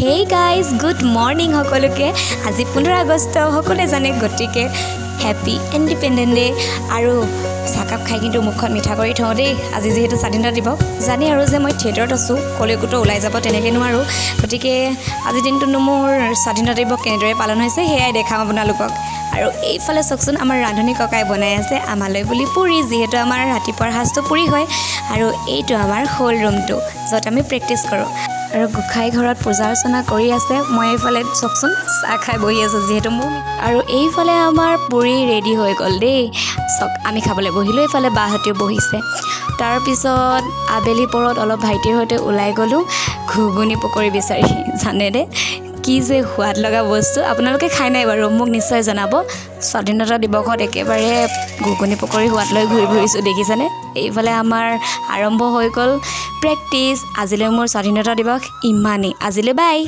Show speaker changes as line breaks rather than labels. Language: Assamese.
হেই গাইজ, গুড মৰ্ণিং সকলোকে। আজি 15 আগষ্ট, সকলোৱে জানে, গতিকে হেপী ইণ্ডিপেণ্ডেণ্ট ডে। আৰু চাহকাপ খাই কিন্তু মুখখন মিঠা কৰি থওঁ দেই। আজি যিহেতু স্বাধীনতা দিৱস, জানে আৰু যে মই থিয়েটাৰত আছোঁ, ক'লৈকোতো ওলাই যাব তেনেকৈ নোৱাৰোঁ। গতিকে আজিৰ দিনটোনো মোৰ স্বাধীনতা দিৱস কেনেদৰে পালন হৈছে, সেয়াই দেখাম আপোনালোকক। আৰু এইফালে চাওকচোন, আমাৰ ৰান্ধনী ককাই বনাই আছে আমালৈ বুলি পুৰি, যিহেতু আমাৰ ৰাতিপুৱাৰ সাজটো পুৰি হয়। আৰু এইটো আমাৰ হল ৰুমটো, য'ত আমি প্ৰেক্টিছ কৰোঁ। আৰু গোঁসাই ঘৰত পূজা অৰ্চনা কৰি আছে, মই এইফালে চাওকচোন চাহ খাই বহি আছোঁ, যিহেতু মোৰ। আৰু এইফালে আমাৰ পুৰি ৰেডি হৈ গ'ল দেই। চাওক, আমি খাবলৈ বহিলোঁ, এইফালে বাহঁতেও বহিছে। তাৰপিছত আবেলি পৰত অলপ ভাইটিৰ সৈতে ওলাই গ'লোঁ ঘুগুনি পকৰি বিচাৰি। জানেনে কি যে সোৱাদ লগা বস্তু! আপোনালোকে খাই নাই বাৰু, মোক নিশ্চয় জনাব। স্বাধীনতা দিৱসত একেবাৰে ঘুগুনি পকৰি সোৱাদ লৈ ঘূৰি ফুৰিছোঁ, দেখিছেনে? এইফালে আমাৰ আৰম্ভ হৈ গ'ল প্ৰেক্টিছ। আজিলৈ মোৰ স্বাধীনতা দিৱস ইমানেই। আজিলৈ বাই।